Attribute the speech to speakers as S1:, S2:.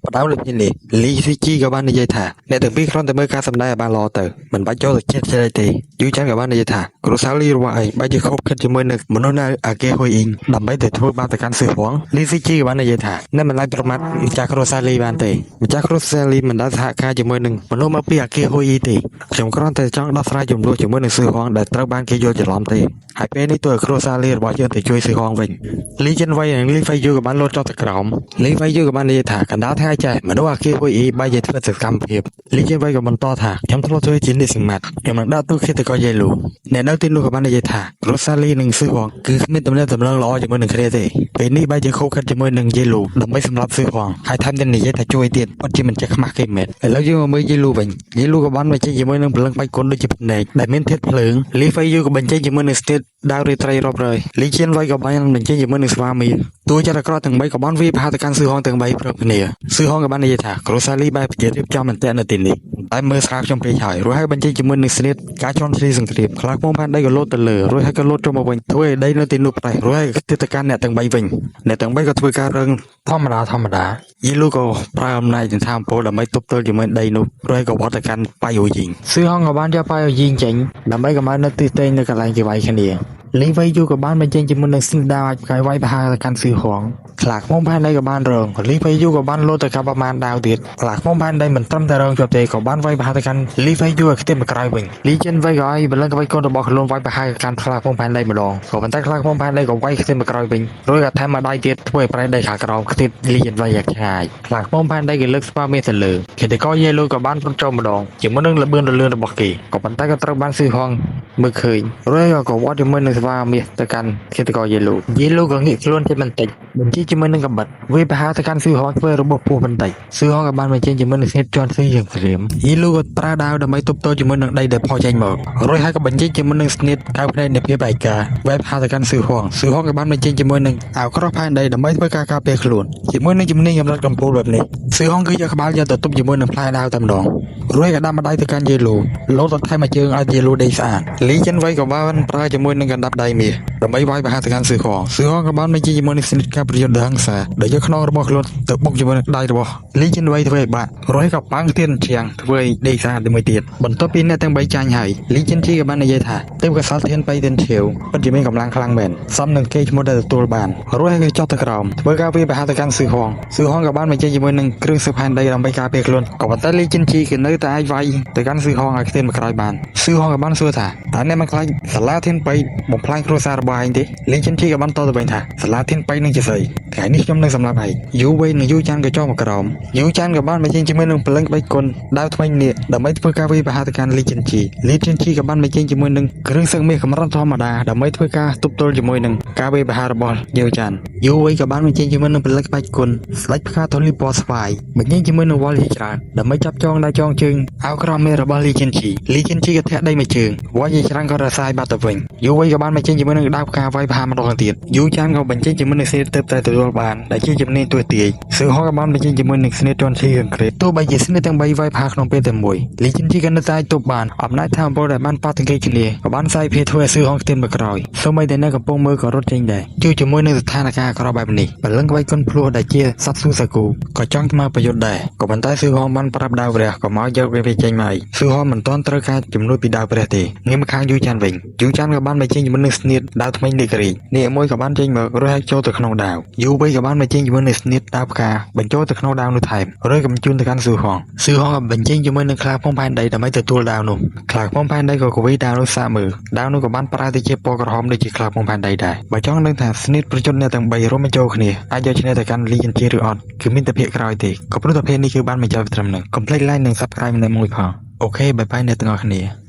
S1: បដៅលើពីនេះលីស៊ីជីក៏បាននិយាយថាអ្នកទាំងពីរគ្រាន់តែមើលការសម្ដែងឲ្យបានល្អទៅមិនបាច់ចូលទៅចិត្តជ្រែកទេយូចាន់ក៏បាននិយាយថាគ្រួសារលីរបស់ឯងបែរជាខົບខិតជាមួយនឹងមនុស្សនៅអាកេហ៊ុយអ៊ីងដើម្បីទៅធ្វើបាបទៅកាន់ស៊ឺហួងលីស៊ីជីក៏បាននិយាយថាអ្នកមិនអាចប្រមាថម្ចាស់គ្រួសារលីបានទេម្ចាស់គ្រួសារលីមិនដែលសហការជាមួយនឹងមនុស្សមកពីអាកេហ៊ុយអ៊ីទេខ្ញុំគ្រាន់តែចង់ដោះស្រាយជម្លោះជាមួយនឹងស៊ឺហួងដែលត្រូវបានគេយល់ច្រឡំទេហើយពេលនេះទោះឲ្យគ្រួសារលីរបស់យើងទៅជួយស៊ឺហួងវិញលីចិនវៃនិងលីហ្វៃយូក៏បានលោតចុះទៅក្រោមលីហ្វៃយូក៏បាននិយាយថាកណ្ដាលថ្ងៃចេះមនុស្សអាគារហ៊ុយអ៊ីបែរជាធ្វើសកម្មភាពលីចិនវៃក៏បន្តថាខ្ញុំធ្លាប់ធ្វើជានិស្សម្ាត់ខ្ញុំនឹងដាក់ទូឃាតករយេលូអ្នកនៅទីនោះក៏បាននិយាយថាគ្រួសារលីនិងស៊ឺហួងគឺគ្មានទំនាក់ទំនងល្អជាមួយនឹងគ្នាទេពេលនេះបែរជាខូខិតជាមួយនឹងយេលូដើម្បីសម្លាប់ស៊ឺហួងហើយថែមទាំងនិយាយថាជួយទៀតពិតជាមិនចេះខ្មាស់គេមែនឥឡូវយើងមកមើលយេលូវិញយេលូក៏បានបញ្ចេញជាមួយនឹងព្រលឹងបាច់គុណដូចជាភ្នែកដែលមានធាតុភ្លើងលីហ្វៃយូក៏បញ្ចេញជាមួយនឹងស្ទាតដាវរាត្រីរាប់រយលីជៀនវៃក៏បានបញ្ចេញជាមួយនឹងស្វាមីតួចក្រទាំង3ក៏បានវាយប្រហារទៅកាន់ស៊ឺហងទាំង3ព្រមគ្នាស៊ឺហងក៏បាននិយាយថាគ្រួសារលីបែបជារៀបចំអន្ទាក់នៅទីនេះតែមើលស្រាវខ្ញុំពេកហើយរួចហើយបញ្ចេញជាមួយនឹងស្នៀតការជន់ឈ្លីសង្គ្រាមខ្លាឃ្មុំផែនដីក៏លោតទៅលើរួចហើយក៏លោតចុះមកវិញធ្វើឲ្យដីនៅទីនោះប្រេះរួចហើយក៏ទៅកាន់អ្នកទាំង3វិញអ្នកទាំង3ក៏ធ្វើការរឹងធម្មតាធម្មតាយីលូក៏ប្រើអំណាចដង្ថាមពលដើម្បីទប់ទល់ជាមួយដីនោះរួចហើយក៏វត្តទៅកាន់ប៉ៃអូយីងស៊ឺហងក៏បានយកប៉ៃអូយីងចេញដើម្បីកុំឲ្យនៅទិសតេងនៅកន្លែងគេវាយគ្នាលីវៃយូក៏បានបញ្ចេញជាមួយនឹងស្នីដាវអាចផ្កាយវាយប្រហារទៅកាន់ស៊ឺហងខ្លាឃ្មុំផែនដីក៏បានរងលីវៃយូក៏បានលោតទៅកាប់ប្រមាណដាវទៀតខ្លាឃ្មុំផែនដីមិនត្រឹមតែរងជាប់ទេក៏បានវាយប្រហារទៅកាន់លីវៃយូឲ្យខ្ទេចមកក្រោយវិញលីចិនវៃក៏ឲ្យបលឹងក្បាច់កូនរបស់ខ្លួនវាយប្រហារទៅកាន់ខ្លាឃ្មុំផែនដីម្ដងក៏ប៉ុន្តែខ្លាឃ្មុំផែនដីក៏វាយខ្ទេចមកក្រោយវិញរួចក៏ថែមមកដៃទៀតធ្វើឲ្យប្រែដីខាងក្រោមខ្ទេចលីចិនវៃយ៉ាងឆ្ងាយខ្លាឃ្មុំផែនដីក៏លើកស្វាមាសទៅលើឃាតករយេលូក៏បានប្រចូលម្ដងជាមួយនឹងលបឿនរលឿនរបស់គេក៏ប៉ុន្តែក៏ត្រូវបានស៊ឺហងមើលឃើញរួចក៏វត្តជាមួយនឹងស្វាមាសទៅកាន់ឃាតករយេលូយេលូក៏ងាកខ្លួនចេញបន្តិចបញ្ជាជាមួយនឹងកបិតវាប្រហារទៅកាន់ស៊ឺហងធ្វើរបួសពោះបន្តិចស៊ឺហងក៏បានបញ្ចេញជាមួយនឹងស្នៀតជន់ស៊ឺយ៉ាងស្រៀមយេលូក៏ប្រើដាវដើម្បីទប់ទល់ជាមួយនឹងដីដែលផុសចេញមករួចហើយក៏បញ្ចេញជាមួយនឹងស្នៀតកៅភ្នែកនៃភាពឯកាវែប្រហារទៅកាន់ស៊ឺហងស៊ឺហងក៏បានបញ្ចេញជាមួយនឹងអាវក្រោះផែនដីដើម្បីធ្វើការការពារខ្លួនជាមួយនឹងជំនាញកម្រិតកំពូលបែបនេះស៊ឺហងគឺយកក្បាលយកទៅទប់ជាមួយនឹងផ្លែដាវតែម្ដងរួចក៏ដាក់ម្ដាយទៅកាន់យេលូលោតទៅថែមមួយជើងឲ្យយេលូដេកស្អាតលីចិនវៃក៏បានប្រើជាមួយនឹងកណ្ដាប់ដៃមាសដើម្បីវាយប្រហារទៅកាន់ស៊ឺហងស៊ឺហងក៏បានបញ្ចេញជាមួយនឹងស្និតការប្រយុទ្ធដ៏ហិង្សាដែលយកខ្នងរបស់ខ្លួនទៅបុកជាមួយនឹងដៃរបស់លីចិនវៃធ្វើឲ្យបាក់រួចក៏ប៉ាំងទៀនជាងធ្វើឲ្យដេកស្អាតមួយទៀតបន្ទាប់ពីអ្នកទាំង3ចាញ់ហើយលីចិនជីក៏បាននិយាយថាទេពកោសលធានបៃទៀនឈៀវពិតជាមានកម្លាំងខ្លាំងមែនសមនឹងគេឈ្មោះដែលទទួលបានរួចហើយក៏ចុះទៅក្រោមធ្វើការវាយប្រហារទៅកាន់ស៊ឺហងស៊ឺហងក៏បានបញ្ចេញជាមួយនឹងគ្រឿងសឹកផែនដីដើម្បីការពារខ្លួនក៏ប៉ុន្តែលីចិនជីគឺនៅតែអាចវាយទៅកាន់ស៊ឺហងឲ្យខ្ទានមកក្រោយបានស៊ឺហងក៏បានសួរថាតើអ្នកមិនខ្លាចសាលាធានបៃបំផ្លាញគ្រួសាររបស់ឯងទេលីចិនជីក៏បានតបទៅវិញថាសាលាធានបៃនឹងជាស្អីថ្ងៃនេះខ្ញុំនឹងសម្លាប់ឯងយូវេនិងយូចាន់ក៏ចុះមកក្រោមយូចាន់ក៏បានបញ្ចេញជាមួយនឹងព្រលឹងក្បាច់គុណដាវថ្មីនេះដើម្បីធ្វើការវាយប្រហារទៅកាន់លីចិនជីលីចិនជីក៏បានបញ្ចេញជាមួយនឹងគ្រឿងសឹកមាសកម្រិតធម្មតាដើម្បីធ្វើការទប់ទល់ជាមួយនឹងការវាយប្រហាររបស់យូចាន់យូវេក៏បានបញ្ចេញជាមួយនឹងព្រលឹងក្បាច់គុណស្ដេចផ្កាធូលីពណ៌ស្វាយបញ្ចេញជាមួយនឹងវល់ជាច្រើនដើម្បីចាប់ចងដៃចងជើងអាវក្រមមាសរបស់លីចិនជីលីចិនជីក៏ធាក់ដីមួយជើងវល់ជាច្រើនក៏រសាយបាត់ទៅវិញយូវេក៏បានបញ្ចេញជាមួយនឹងដាវផ្កាវាយប្រហារម្ដងទៀតយូចាន់ក៏បញ្ចេញជាមួយនឹងស្នៀតទៅតែទទួលបានដែលជាជំនាញទួយទាយស៊ឺហងក៏បានបញ្ចេញជាមួយនឹងស្នៀតជន់ឈីអង្គ្លេសទោះបីជាស្នៀតទាំង3វាយប្រហារក្នុងពេលតែមួយលីចិនជីក៏នៅតែទប់បានអំណាចធម៌ពលដែលបានប៉ះទង្គិចគ្នាក៏បានសាយភាយធ្វើឲ្យស៊ឺហងខ្ទានមកក្រោយសូម្បីតែនៅកំពុងមើលក៏រត់ចេញដែរជួជាមួយនឹងស្ថានភាពអាក្រក់បែបនេះបលឹងក្បាច់គុណភ្លោះដែលជាសត្វស៊ូសាគូក៏ចង់មកប្រយុទ្ធដែរក៏ប៉ុន្តែស៊ឺហងបានប្រាប់ដាវព្រះក៏មកយកវាចេញមកស៊ឺហងមិនទាន់ត្រូវការជំនួយពីដាវព្រះទេងាកមកខាងយូចាន់វិញយូចាន់ក៏បានបញ្ចេញជាមួយនឹងស្នៀតដាវថ្មីនេះក្រីនេះមួយក៏បានចេញមករួចហើយចូលទៅក្នុងដាវយូវៃក៏បានបញ្ចេញជាមួយនឹងស្នៀតដាវផ្កាបញ្ចូលទៅក្នុងដាវនោះថែមរួចក៏បញ្ជូនទៅកាន់ស៊ឺហងស៊ឺហងក៏បញ្ចេញជាមួយនឹងខ្លាឃ្មុំផែនដីដើម្បីទទួលដាវនោះខ្លាឃ្មុំផែនដីក៏កវីដាវនោះសាកមើលដាវនោះក៏បានប្រែទៅជាពណ៌ក្រហមដូចជាខ្លាឃ្មុំផែនដីដែរបើចង់ដឹងថាស្នៀតប្រយុទ្ធអ្នកទាំង3រួមបញ្ចូលគ្នាអាចយកឈ្នះទៅកាន់លីចិនជាឬអត់គឺមានតែភាគក្រោយទេក៏ព្រោះតែភាគនេះគឺបានបញ្ចប់ត្រឹមហ្នឹងកុំភ្លេច like និង Subscribe ម្នាក់មួយផង OK, bye bye អ្នកទាំងអស់គ្នា។